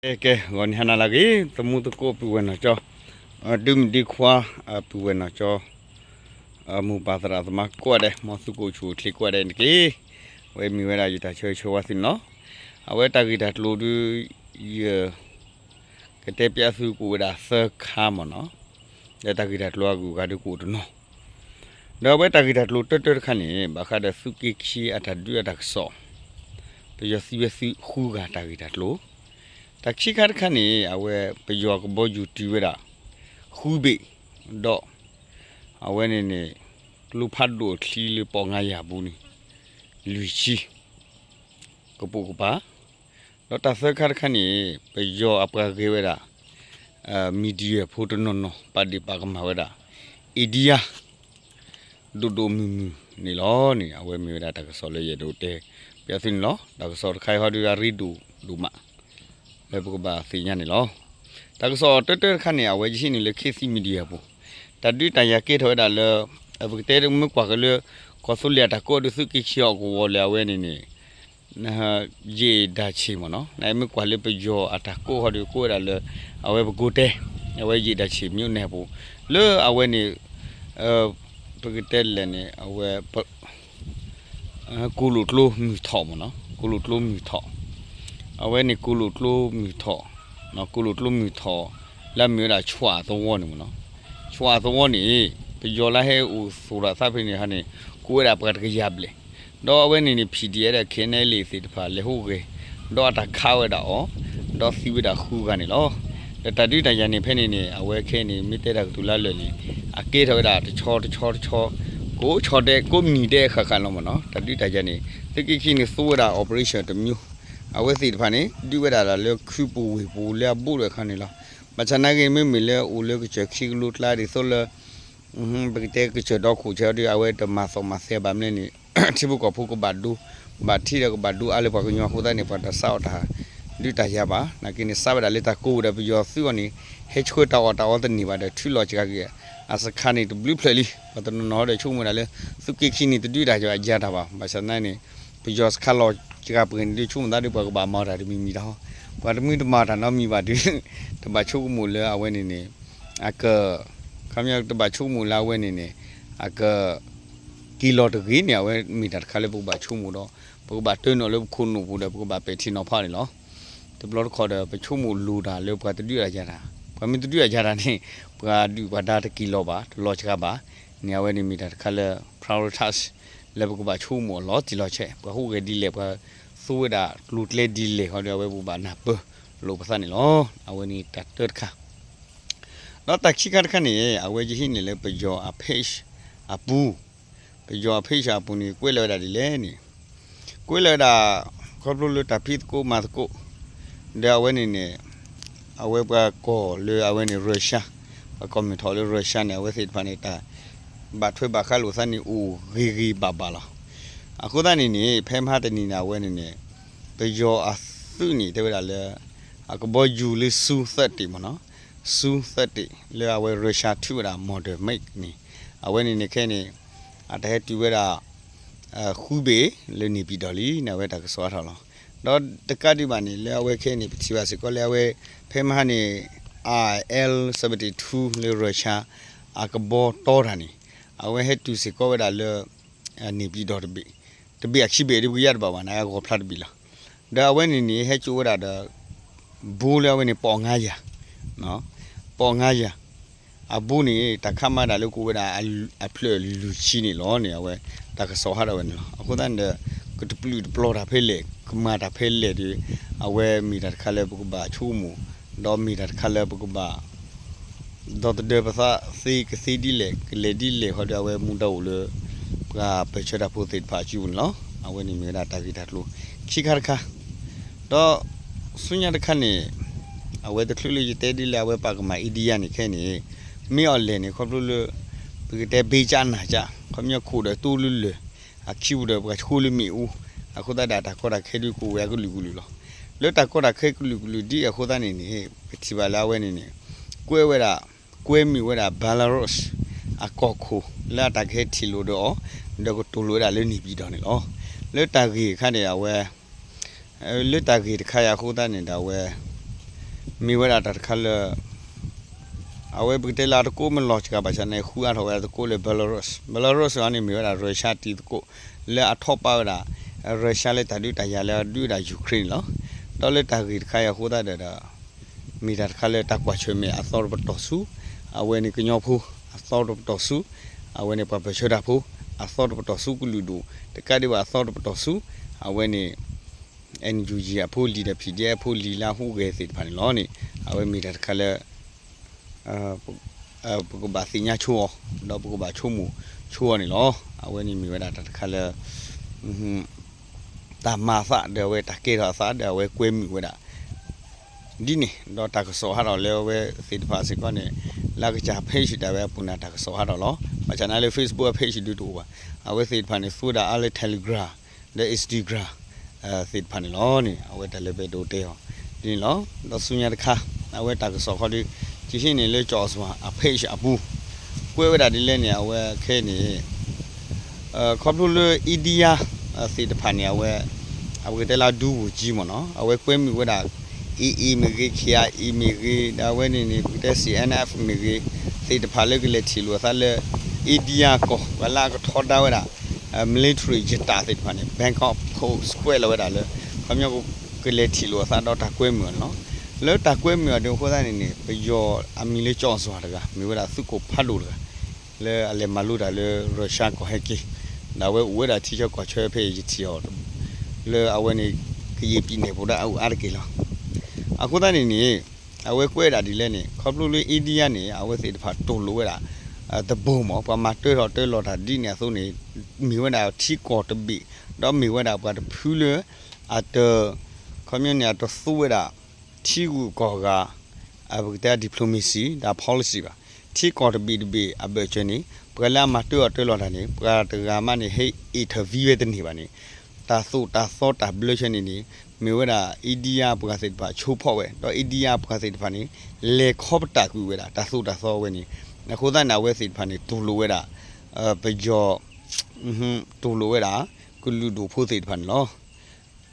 ကဲ ကဲ ဂီၤနံၤဟါနၤလၢအဂ့ၤ သမူသကိးပုၢ်ဝဲၢ်နီၢ်ကၠီ, ဒုးမုၣ်ဒုးခွါ ပုၢ်ဝဲၢ်နီၢ်ကၠီ, မိၢ်ပၢ်သရၣ်သမါကိးဂၤဒဲး မ်သုကအိၣ်ဆူၣ်အိၣ်ချ့ကိးဂၤဒဲးတက့ၢ်. အဝဲမ့ၢ်ဝဲဒၣ်ယတၢ်ဆၢဂ့ၤဆၢဝါသုန့ၣ်လီၤ. အဝဲတၢ်ဂ့ၢ်တၢ်ကျိၤဒုး ယ ကတဲပျးသုကအိၣ်ဝဲဒၣ်သၢခါမ့ၢ်နီၤ, လၢတၢ်ဂ့ၢ်တၢ်ကျိၤအဂုၤအဂၤဒုးကအိၣ်တနီၤ, ဒီးအဝဲတၢ်ဂ့ၢ်တၢ်ကျိၤတၢတၢတခါန့ၣ် ဘၣ်ဃးဒီးသုးက့ခံအတၢ်ဒုးအတၢ်ကစီၣ်, ပယီၤသံဝဲသုးဃုဂၤတၢ်ဂ့ၢ်တၢ်ကျိၤ, တၢ်ခံခါတခါန့ၣ် အဝဲပယီၤကဘီယူၤတုၤဝဲဒၣ် ဃုဘ့ၣ်, ဒီး အဝဲန့ၣ်န့ၣ် ကျိဖးဒိၣ်အချံလၢပီၣ်ငါယၤပူၤန့ၣ် လွံၢ်ဆံ ကပိာ်ကပၤ, ဒီးတၢ်သၢခါတခါန့ၣ် ပယီၤအပှၤဂဲၤဝဲဒၣ် media ဖိတနီၤနီၤ ပာ်ဒ့ၣ်ပာ်ကမၣ်ဝဲဒၣ် India ဒိၣ်ဒိၣ်မုၢ်မုၢ်န့ၣ်လီၤန့ၣ် အဝဲမ့ၢ်ဝဲဒၣ်တၢ်ကစီၣ်လၢယအဲၣ်ဒိးတဲပျးသုန့ၣ်လီၤ. တၢ်ကစီၣ်တခါအံၤဟီဒုးအရ့ဒိၣ်ဒိၣ်မး လၢပကဘၣ်သ့ၣ်ညါန့ၣ်လီၤ. တၢ်ကစီၣ်တၢတၢတခါန့ၣ် အဝဲယဟံးန့ၢ်လၢ ခေတ်သစ် Media အပူၤ, တၢ်ဒုးတၢ်ယၤကဲထီၣ်ဝဲဒၣ်လၢ ပကတဲမ့ၢ်ကွၢ်က့ၤလၢ ကီၢ်သူလ့ၤအတၢ်ကိးဒုးသုးက့ခံအကဝီၤလၢအဝဲန့ၣ်န့ၣ် ယ့ၣ်ဒၣ်ဆ့ၣ်မ့ၢ်နီၤ, နမ့ၢ်ကွၢ်လၢပယီၤအတၢ်ကိးဟီဒုးကိးဝဲဒၣ်လၢ အဝဲပကိးတဲ အဝဲယ့ၣ်ဒၣ်ဆ့ၣ် မြို့နယ် အပူၤ, လၢအဝဲန့ၣ် ပကတဲလဲၣ်န့ၣ် အဝဲ ကိၣ်လိၣ်ကျိမုၢ်ထီၣ်မ့ၢ်နီၤ, ကိၣ်လိၣ်ကျိမုၢ်ထီၣ်, အဝဲန့ၣ်ကိၣ်လိၣ်ကျိမုၢ်ထီၣ်, ကိၣ်လိၣ်ကျိမုၢ်ထီၣ် လၢအမ့ၢ်ဝဲဒၣ် ဆွာသဝီ န့ၣ်မ့ၢ်နီၤ, ဆွာသဝီ န့ၣ် ပယီၤလၢဟဲအိၣ်သူၣ်တၢ်သးဖဲန့ၣ်ဟါန့ၣ် ကိးဝဲဒၣ်ပှၤတကယၤဘျဲၣ်, ဒီးအဝဲန့ၣ်န့ၣ် PDF ဒီး KNLA သ့ၣ်တဖၣ်လဲၤဟူးဂဲၤ ဒီးအတၢ်ခးဝဲဒၣ်အီၤ, ဒီးသံဝဲဒၣ်ဃုဂၤန့ၣ်လီၤ. ဒီးတၢ်ဒုးတၢ်ယၤန့ၣ်ဖဲန့ၣ်န့ၣ် အဝဲခဲအံၤန့ၣ် မ့ၢ်တဲတၢ်ကတိၤလၢအလၢာ်န့ၣ် အကဲထီၣ်ဝဲဒၣ်တဆီတဆီတဆီ, ကိးဆီဒဲး ကိးမံၤဒဲးဃၣ်ဃၣ်လီၤမ့ၢ်နီၤ, တၢ်ဒုးတၢ်ယၤန့ၣ် သုးက့ခံန့ၣ် သူဝဲဒၣ် operation တမျိုး, အဝဲသ့ၣ်တဖၣ်န့ၣ် ဒုးဝဲဒၣ်လၢခုပူၤဝ့ၢ်ပူၤလၢအဘူးဒီးအခါန့ၣ်လီၤ. ဘၣ်ဆၣ်နာ်က့ မ့မ့ၢ်လၢအိၣ်လၢကစၢၢ်ခံကလိကျါဒ်သိးလၢ ပကတဲကစၢၢ်ဒီခိၣ်ဆၢဒီး အဝဲတမၤသီၣ်မၤသဲဘၣ်မနုၤန့ၣ် ထံဖိကီၢ်ဖိကဘၣ်ဒိ ကဘၣ်ထံၣ်ဒီးကဘၣ်ဒိအါလၢပှၤကညီအဃိသတးန့ၣ် ပှၤတစးအီၣ်တၢ်ဒုးတၢ်ယၤဘၣ်. နာ်က့န့ၣ် စးဝဲဒၣ်လၢတၢ်ကိးဝဲဒီးပယီၤသုးအီၤန့ၣ် ဟဲဆှၢတၢ်အီၣ်တၢ်အီတန့ၢ်ဘၣ်ဒီး ထုးလီၤစှၤက့ၤ အစခါန့ၣ်တဘျုးဖျၢၣ်လံ. ပှၤတနီၤနီၤဒီးဆိကမိၣ်ဒၣ်လၢ သုးက့ခံန့ၣ် တဒုးတၢ်ယၤတၢ်ဘၣ်. ဘၣ်ဆၣ်သနာ်န့ၣ် ပယီၤစခါလီၤစှၤပှဲၤန့ၣ်ဒုး ဆိကမိၣ်သးဒီး ပှၤကဘၣ်မၤတၢ်တမံၤမံၤတၢ်ဟီ, ပှၤတမံၤတမၤတၢ်နီတမံၤဘၣ်ဒီး တဘၣ်ဆိကမိၣ်လၢအဝဲန့ၣ်န့ၣ် အက ခီပညီတဘၣ်ဆိကမိၣ်လၢအဝဲန့ၣ်န့ၣ် အက က့ၤလီၤတဂ့ၤန့ၣ် အဝဲမ့ၢ်တၢ်တခါလၢပကဘၣ်ဆိကမိၣ်ဒီး ပကဘၣ်တၢနုာ်လၢပခိၣ်နူာ်ပူၤဒီး ပကဘၣ်ပဲာ်ထံနီၤဖးန့ၣ်လီၤ. တဘျီတခီၣ်ဒီး ပဆိကမိၣ်လိၤတၢ်လၢပှၤတဒုးတၢ်ယၤတၢ်, ပှၤမ့ၢ်တဒုးတၢ်ယၤတၢ်န့ၣ် ပှၤဒုးပှၤဒါတက့ၤလီၤဘၣ်, တလီၤစှၤဘၣ်န့ၣ် အဝဲန့ၣ်မ့ၢ်တၢ်တခါလၢ prioritize လၢပကဘၣ်ဆိကမိၣ်အလီၤတံၢ်လီၤဆဲး, ပှၤဟူးဂဲၤဒ်လဲၣ် ပှၤသူဝဲဒၣ်ကျိၤကျဲဒ်လဲၣ်ဟီဒီး အဝဲပကဘၣ်နၢ်ပၢၢ်လိာ်ပသးန့ၣ်လီၤ. အဝဲန့ၣ်တၢ်တၢတခါ ဒီးတၢ်ခံခါတခါန့ၣ် အဝဲယဟံးန့ၢ်လၢပယီၤအ page အပူၤ, ပယီၤအ page အပူၤန့ၣ် ကွဲးလီၤဝဲဒၣ်ဒ်လဲၣ်န့ၣ်, ကွဲးလီၤဝဲဒၣ် ခီဖျိလၢတၢ်ဖံးသကိးမၤသကိး ဒီးအဝဲန့ၣ်န့ၣ် အဝဲပှၤကီၢ်လၢအဝဲန့ၣ် Russia, ပှၤကီၢ်မ့ၢ်ထီၣ်လၢ Russia န့ၣ် အဝဲသ့ၣ်တဖၣ်န့ၣ် တၢ်ဘၣ်ထွဲဘၣ်ဃးလိာ်သးန့ၣ် အိၣ်ဂ့ၤဂ့ၤဘၣ်ဘၣ်လီၤ. အဃိသတးန့ၣ်န့ၣ် ဖဲမဟါတနံၤန့ၣ် အဝဲန့ၣ်န့ၣ် ပယီၤအသုးန့ၣ် တဲဝဲဒၣ်လၢ အကဘီယူၤလၢ Su thirty မ့ၢ်နီၤ, Su thirty လၢအဝဲ Russia ထုးဝဲဒၣ် model make န့ၣ် အဝဲန့ၣ်န့ၣ်ခဲအံၤန့ၣ် အတၢ်ဟဲတုၤဝဲဒၣ် ဃုဘ့ၣ်လၢန့ၣ်ပံၤဒီးလံန့ၣ် အဝဲတၢ်ကစီၣ်အါထီၣ်လီၤ. ဒီးတကးဒံးဘၣ်န့ၣ် လၢအဝဲခဲအံၤန့ၣ် ပထံၣ်ဘၣ်စ့ၢ်ကီးလၢအဝဲ ဖဲမဟါန့ၣ် I L seventy-two လၢ Russia အကဘီတီတၢ်န့ၣ် အဝဲဟဲတုၤစ့ၢ်ကီးဝဲဒၣ်လၢ န့ၣ်ပံၤဒီးတဘ့ၣ်, တဘ့ၣ်အခံဘ့ၣ်ဒ်ပကယါတဘၣ်ဘၣ်န့ၣ် အဂီၤဖျါတဘ့ၣ်လီၤ. ဒီးအဝဲန့ၣ်န့ၣ် ဟဲကၠိဝဲဒၣ်ဒီး ဘိလၢအဝဲန့ၣ် ပီၣ်ငါယၤ, ပီၣ်ငါယၤ အဘိန့ၣ် တၢ်ခးမၤဒၣ်လၢကအိၣ်ဝဲဒၣ် အဖျၢၣ်လွံၢ်ဆံန့ၣ်လီၤန့ၣ် အဝဲတၢ်ကစီၣ်ဟးထီၣ်ဝဲန့ၣ်လီၤ. အဃိသတးန့ၣ်ဒီး ကတပျုာ်တပျီၤတၢ်ဖဲလဲၣ် ကမၤတၢ်ဖဲလဲၣ်ဒီး အဝဲမ့ၢ်တၢ်တခါလၢပကဘၣ်ဆိကမိၣ် ဒီးမ့ၢ်တၢ်တခါလၢပကဘၣ် ဒီသဒၢပသးသ့ကသ့ဒ်လဲၣ် ကလဲၤဒ်လဲၣ်ဃီဒီး အဝဲမူဒါအိၣ်လၢ ပှၤပၢၢ်ဆၢတၢ်ဖိသ့ၣ်တဖၣ်အစုပူၤန့ၣ်လီၤ. အဝဲန့ၣ်မ့ၢ်ဝဲဒၣ်တၢ်ဂ့ၢ်တၢ်ကျိၤခံခါတခါ, ဒီးဆူညါတခါန့ၣ် အဝဲတချုးလၢယတဲဒ်လၢအဝဲပာ်ကမၣ် India န့ၣ်ခဲအံၤန့ၣ် မ့ၢ်အီၤလဲၣ်န့ၣ် ခီဖျိလၢ ပကတဲဘ့ကၠးနၢ်ကၠး ခီပညီခိၣ်ဒီးတိၢ်လၢလၢၢ် အခံပူၤဒီးပှၤဆိလၢမ့ၣ်အူ, အဃိသတးဒီးတၢ်ကီတၢ်ခဲဒုးကအိၣ်ဝဲအကလုာ်ကလုာ်လီၤ. လၢတၢ်ကီတၢ်ခဲကလုာ်ကလုာ်ဒ်အဃိသတးန့ၣ်န့ၣ် ပထံၣ်ဘၣ်လၢအဝဲန့ၣ်န့ၣ် ကွဲဝဲဒၣ် ကွဲမုာ်ဝဲဒၣ် Belarus အကီၢ်ခိၣ် လၢအတၢ်ကဟဲထံၣ်လိာ်ဒီးအီၤ ဒီးကတိၤလိာ်ဝဲဒၣ်လၢန့ၣ်ပံၤဒီးန့ၣ်လီၤ. လၢတၢ်ဂ့ၢ်တခါန့ၣ် အဝဲ လၢတၢ်ဂ့ၢ်တခါအံၤအဃိသတးန့ၣ်ဒီး အဝဲ မ့ၢ်ဝဲဒၣ်တၢ်တခါလၢ အဝဲပကတဲလၢအတကိးမ့ၢ်လီၤစှၤဘၣ်ဆၣ်န့ၣ် ဃုအါထီၣ်ဝဲဒၣ်သကိးလၢ Belarus, Belarus အံၤန့ၣ် မ့ၢ်ဝဲဒၣ် Russia တံၤသကိး လၢအထီၣ်ပာ်ဝဲဒၣ် Russia လၢတၢ်ဒုးတၢ်ယၤလၢအဒုးဝဲဒၣ် Ukraine န့ၣ်လီၤ. ဒီးလၢတၢ်ဂ့ၢ်တခါအံၤအဃိသတးဒီး မ့ၢ်တၢ်တခါလၢတၢ်ကွၢ်ဆၢၣ်မဲာ်အသီတပတီၢ်ဆူ အဝဲန့ၣ်ကညီဖိအသီတပတီၢ်ဆူ အဝဲန့ၣ်ပှၤပၢၢ်ဆၢတၢ်ဖိ အသီတပတီၢ်ဆူကလုာ်ဒူၣ် တကးဒံးဘၣ်အသီတပတီၢ်ဆူ အဝဲန့ၣ် NUG အဖိလံၤဒီး PDF အဖိလံၤလၢအဟူးဂဲၤသ့ၣ်တဖၣ်န့ၣ်လီၤန့ၣ် အဝဲမ့ၢ်တၢ်တခါလၢ ပကဘၣ်သ့ၣ်ညါဆိအီၤ ဒီးပကဘၣ်ဆိကမိၣ်ဆိအီၤန့ၣ်လီၤ. အဝဲန့ၣ်မ့ၢ်ဝဲဒၣ်တၢ်တခါလၢ တၢ်မၤအသးဒီးအဝဲတၢ်ကဲထီၣ်အသးဒီးအဝဲကွဲမုာ်ဝဲဒၣ် ဒ်န့ၣ် ဒီးတၢ်ကစီၣ်ဟးထီၣ်လၢအဝဲသ့ၣ်တဖၣ်စ့ၢ်ကီးန့ၣ် လၢအကစၢ် page ဒၣ်ဝဲအပူၤန့ၣ်တၢ်ကစီၣ်ဟးထီၣ်လီၤ. ဘၣ်ဆၣ်န့ၣ်လၢ Facebook အ page ဒုးတအိၣ်ဘၣ်. အဝဲသ့ၣ်တဖၣ်န့ၣ် သူဝဲဒၣ်အါလၢ Telegram ဒီး Instagram သ့ၣ်တဖၣ်န့ၣ်လီၤန့ၣ် အဝဲတၢ်လၢပအဲၣ်ဒိးတဲအီၤ ဒ်န့ၣ်လီၤ. ဒီးဆူညါတခါ အဝဲတၢ်ကစီၣ်ခီဒီး ကဟံးန့ၢ်လၢကၠီၣ်အီၣ်စူၤ အ page အပူၤ ကွဲးဝဲဒၣ်ဒ်လဲၣ်န့ၣ် အဝဲခဲအံၤန့ၣ် ခီဖျိလၢ India သ့ၣ်တဖၣ်န့ၣ် အဝဲ အပကတဲလၢဒူပူၤကံမ့ၢ်နီၤ အဝဲကွဲမုာ်ဝဲဒၣ် AA မ့ၢ်ဂ့ၤ KIA မ့ၢ်ဂ့ၤ ဒီးအဝဲန့ၣ်န့ၣ် ပကတဲ C N F မ့ၢ်ဂ့ၤ သ့ၣ်တဖၣ်လၢကလဲၤထံၣ်လိာ်အသးလၢ India ကီၢ် ပှၤလၢအကထီဒါဝဲဒၣ် military ယတၢ်သ့ၣ်တဖၣ်န့ၣ် Bangkok Post ကွဲးလီၤဝဲဒၣ်လၢ ခီပညီကလဲၤထံၣ်လိာ်အသးဒီးတၢ်ကွဲမုာ်အီၤန့ၣ်လီၤ. လၢတၢ်ကွဲမုာ်အီၤဒ်အဃိသတးန့ၣ်န့ၣ် ပယီၤအမံၤလၢကၠီၣ်အီၣ်စူၤတဂၤ မ့ၢ်ဝဲဒၣ်သုးခိၣ်ဖးဒိၣ်တဂၤ လၢအလဲၤမၤလိတၢ်လၢ Russia ကီၢ်ဟဲက့ၤ ဒီးအဝဲအိၣ်ဝဲဒၣ်ထံဆၢကီၢ်ဆၢဖဲအံၤ ယထံၣ်အီၤ လၢအဝဲန့ၣ် ကယံာ်ပံာ်နဲၣ်ပူၤဒၣ်အအိၣ်အါတက့ၢ်လီၤ. အဃိသတးန့ၣ်န့ၣ် အဝဲကွဲးဒၣ်ဒ်လဲၣ်န့ၣ် ခီဖျိလၢ India န့ၣ် အဝဲသ့ၣ်တဖၣ်တူၢ်လိာ်ဝဲဒၣ် တဘိမ့ၢ် ပှၤမၤတၢထီၣ်တၢလီၤတၢ်ဒ်န့ၣ်အသိးန့ၣ် မ့ၢ်ဝဲဒၣ်ထံကီၢ်တဘ့ၣ် ဒီးမ့ၢ်ဝဲဒၣ်ပှၤတဖုလၢ အတ ခီပညီန့ၣ် အတသူဝဲဒၣ် ထံဂုၤကီၢ်ဂၤ အပကတဲ diplomacy ဒီး policy ဘၣ်. ထံကီၢ်တဘ့ၣ်တဘ့ၣ်အဘၢၣ်စၢၤန့ၣ် ပှၤလၢအမၤတၢအီၣ်တၢလီၤတၢ်န့ၣ် ပှၤတဂၤမးန့ၣ် ဟဲ intervene ဝဲတန့ၢ်ဘၣ်န့ၣ် တၢ်သိၣ်တၢ်သီတၢ်ဘျၢဆၢန့ၣ်န့ၣ် မ့ၢ်ဝဲဒၣ် India ပှၤသ့ၣ်တဖၣ်ဆိဖီၣ်ဝဲ ဒီး India ပှၤသ့ၣ်တဖၣ်န့ၣ် လဲၤခီပတာ်ကွံာ်ဝဲဒၣ် တၢ်သိၣ်တၢ်သီဝဲန့ၣ် အဃိသတးန့ၣ် အဝဲသ့ၣ်တဖၣ်န့ၣ် တူၢ်လိာ်ဝဲဒၣ် ပယီၤ တူၢ်လိာ်ဝဲဒၣ် ကလုာ်ဒူၣ်ဖိသ့ၣ်တဖၣ်န့ၣ်လီၤ.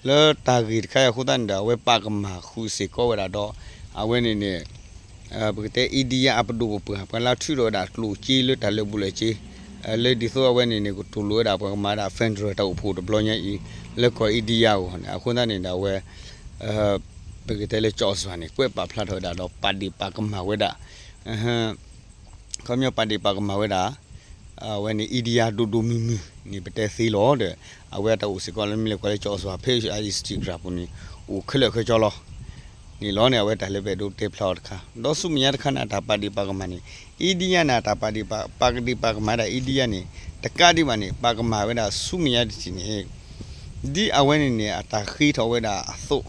လၢတၢ်ဂ့ၢ်တခါအံၤအဃိသတးန့ၣ်ဒီး အဝဲပာ်ကမၣ်ဃုာ်စ့ၢ်ကီးဝဲဒၣ်ဒီး အဝဲန့ၣ်န့ၣ် ပကတဲ India အပဒိၣ်ပပှၢ် ပှၤလၢထုးထီၣ်ဝဲဒၣ်ကျိၣ်စ့လၢတၢ်လၢာ်ဘူၣ်လၢာ်စ့ လၢဒ်သိးအဝဲန့ၣ်န့ၣ် ကတူၢ်လိာ်ဝဲဒၣ်ပှၤကမၤဒၣ် federal တၢ်အိၣ်ဖှိၣ်တဘျီညါအံၤ လၢကီၢ် India အဂီၢ်န့ၣ် အဃိသတးန့ၣ်ဒီးအဝဲ ပကတဲလၢကၠီၣ်စၢၤန့ၣ် ကွဲးပာ်ဖျါထီၣ်ဝဲဒၣ်ဒီးပာ်ဒ့ၣ်ပာ်ကမၣ်ဝဲဒၣ် ခီပညီပာ်ဒ့ၣ်ပာ်ကမၣ်ဝဲဒၣ် အဝဲန့ၣ် India ဒိၣ်ဒိၣ်မုၢ်မုၢ်န့ၣ် ပတဲသ့လီၤဒီး အဝဲတၢ်အိၣ်စ့ၢ်ကီးလၢမ့ၢ်လဲၤကွၢ်လၢကၠီၣ်စၢၤ page အ Instagram ပူၤန့ၣ် အိၣ်ခဲလၢာ်ခဲဆ့လီၤ န့ၣ်လီၤန့ၣ် အဝဲတၢ်လၢပအဲၣ်ဒိးတဲဖျါအီၤတခါ ဒီးဆူမဲာ်ညါတခါန့ၣ် အတၢ်ပာ်ဒ့ၣ်ပာ်ကမၣ်န့ၣ် India န့ၣ် အတၢ်ပာ်ဒ့ၣ်ပာ် ပာ်ကဒ့ၣ်ပာ်ကမၣ်ဒၣ် India န့ၣ် တကးဒံးဘၣ်န့ၣ် ပာ်ကမၣ်ဝဲဒၣ်ဆူမဲာ်ညါတထံၣ်န့ၣ် ဒ်အဝဲန့ၣ်န့ၣ် အတၢ်ဃ့ထီၣ်ဝဲဒၣ်အသိး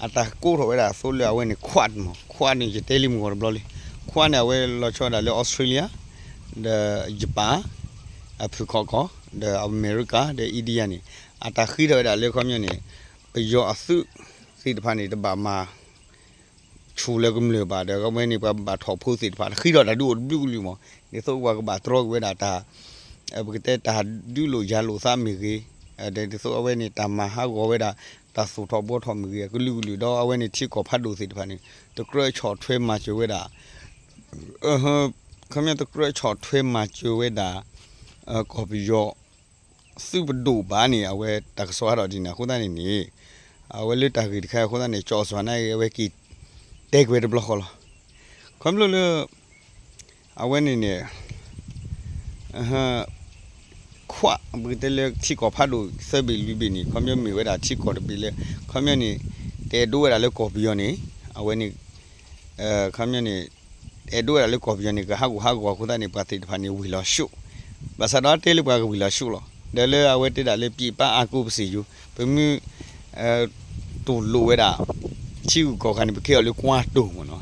အတၢ်ကိးထီၣ်ဝဲဒၣ်အသိးလၢအဝဲန့ၣ် Quad မ့ၢ် Quad န့ၣ် ယတဲလံမုၢ်ဂီၤတဘျီလံ Quad န့ၣ် အဝဲလီၤဆီဒၣ်လၢ Australia ဒီး Japan အဖုၣ်ခီၣ်ကီၢ် ဒီးအမဲရကၤ ဒီး India န့ၣ် အတၢ်ဃ့ထီၣ်ဝဲဒၣ်လၢခီပညီန့ၣ် ပယီၤအသုးသ့ၣ်တဖၣ်န့ၣ် တဘၣ်မၤ ဆူၣ်လၢကမျၢၢ်ဘၣ်ဒီး အဝဲန့ၣ်ပှၤဘၣ်ထီၣ်ဖိသ့ၣ်တဖၣ် တဃ့ထီၣ်တၢ်ဒုးအိၣ်တဘျုးကလုာ်မး ဒ်သိးပှၤကဘၣ်တြီကွံာ်ဝဲဒၣ်တၢ် ပကတဲတၢ်ဒုးလိာ်ယၤလိာ်သးမ့ၢ်ဂ့ၤ ဒီးဒ်သိးအဝဲန့ၣ် တၢ်မၤဟးဂီၤဝဲဒၣ် တၢ်သိၣ်ထီၣ်ဘှီထီၣ်မ့ၢ်ဂ့ၤ အကလုာ်ကလုာ် ဒီးအဝဲန့ၣ်ထံကီၢ်ဖးဒိၣ်သ့ၣ်တဖၣ်န့ၣ် တကြၢးဆီၣ်ထွဲမၤစၢၤဝဲဒၣ် ခီပညီတကြၢးဆီၣ်ထွဲမၤစၢၤဝဲဒၣ် ကီၢ်ပယီၤ သုးပဒိၣ်ဘၣ်န့ၣ် အဝဲတၢ်ကစီၣ်ဟးထီၣ်ဒ်န့ၣ် အဃိသတးန့ၣ်န့ၣ် အဝဲလၢတၢ်ဂ့ၢ်တခါအံၤအဃိသတးန့ၣ် ကၠီၣ်စၢၤန့ၣ် အဝဲက့ၤတဲကွဲးတဘျီဃီလီၤ. ခီဖျိလၢ အဝဲန့ၣ်န့ၣ် Quad ပကတဲလၢထံကီၢ်ဖးဒိၣ်သၢဘ့ၣ်လွံၢ်ဘ့ၣ်န့ၣ် ခီပညီမ့ၢ်ဝဲဒၣ်ထံကီၢ်တဘ့ၣ်လၢ ခီပညီန့ၣ် တအဲၣ်ဒိးဝဲဒၣ်လၢကီၢ်ပယီၤန့ၣ် အဝဲန့ၣ် ခီပညီန့ၣ် အဲၣ်ဒိးဝဲဒၣ်လၢကီၢ်ပယီၤန့ၣ် ကဟးဂူာ်ဟးဂီၤအဃိသတးန့ၣ် ပှၤသ့ၣ်တဖၣ်န့ၣ် ဝံၤလီၤဆူၣ် ဘၣ်ဆၣ်ဒီးတဲလၢပှၤကဝံၤလီၤဆူၣ်လီၤ. ဒီးလၢအဝဲတဲဒၣ်လၢ ပံးပားအါကိးပစံးယိၤ ပမ့ၢ် တူၢ်လိာ်ဝဲဒၣ် ထံဂုၤကီၢ်ဂၤန့ၣ် ပကဲအီၤလၢကွၢ်တိၢ်မ့ၢ်နီၤ.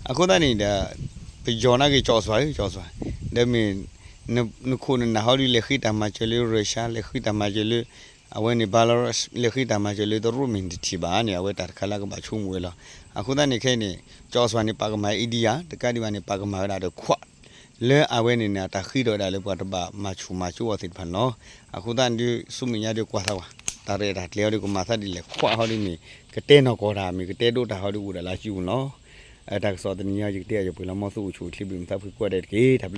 အဃိသတးန့ၣ်ဒီး ပယီၤနာ်က့ၤကၠီၣ်စၢၤ ကၠီၣ်စၢၤ ဒီးမ့ၢ် နခိၣ်နနၢ်ဟီဒုး လဲၤဃ့တၢ်မၤစၢၤလၢ Russia လဲၤဃ့တၢ်မၤစၢၤလၢ အဝဲန့ၣ် Belarus လဲၤဃ့တၢ်မၤစၢၤလၢတရူးမ့ၢ်တထံၣ်ဘၣ်န့ၣ် အဝဲတၢ်တခါလၢကဘၣ်ဆိကမိၣ်ဝဲလီၤ. အဃိသတးန့ၣ်ခဲအံၤန့ၣ် ကၠီၣ်စၢၤန့ၣ် ပာ်ကမၣ် India တကးဒံးဘၣ်န့ၣ် ပာ်ကမၣ်ဝဲဒၣ်ဒီး Quad လၢအဝဲန့ၣ်န့ၣ် အတၢ်ဃ့ထီၣ်ဝဲဒၣ်လၢပှၤတဘၣ်မၤဆူၣ်မၤကၠိအီၤသ့ၣ်တဖၣ်န့ၣ်လီၤ. အဃိသတးန့ၣ်ဒုး ဆူမဲာ်ညါဒုးကွၢ်သးဝဲ တၢ်ရဲၣ်တၢ်ကျဲၤအီၤဒုး ကမၤသးဒ်လဲၣ် Quad ဟီဒုးမ့ၢ် ကတဲနီၢ်ကီၢ်တၢ် မ့ၢ်ကတဲဒိတၢ်ဟီဒုးအိၣ်ဒၣ်လၢစုပူၤန့ၣ်လီၤ. တၢ်ကစီၣ်တနံၤအံၤ ယကတဲအီၤ ယပှ့ၤလီၤမီၢ်သူအိၣ်ဆူၣ်အိၣ်ချ့ ဘုမုၢ်သးဖှံကိးဂၤဒဲးတက့ၢ်.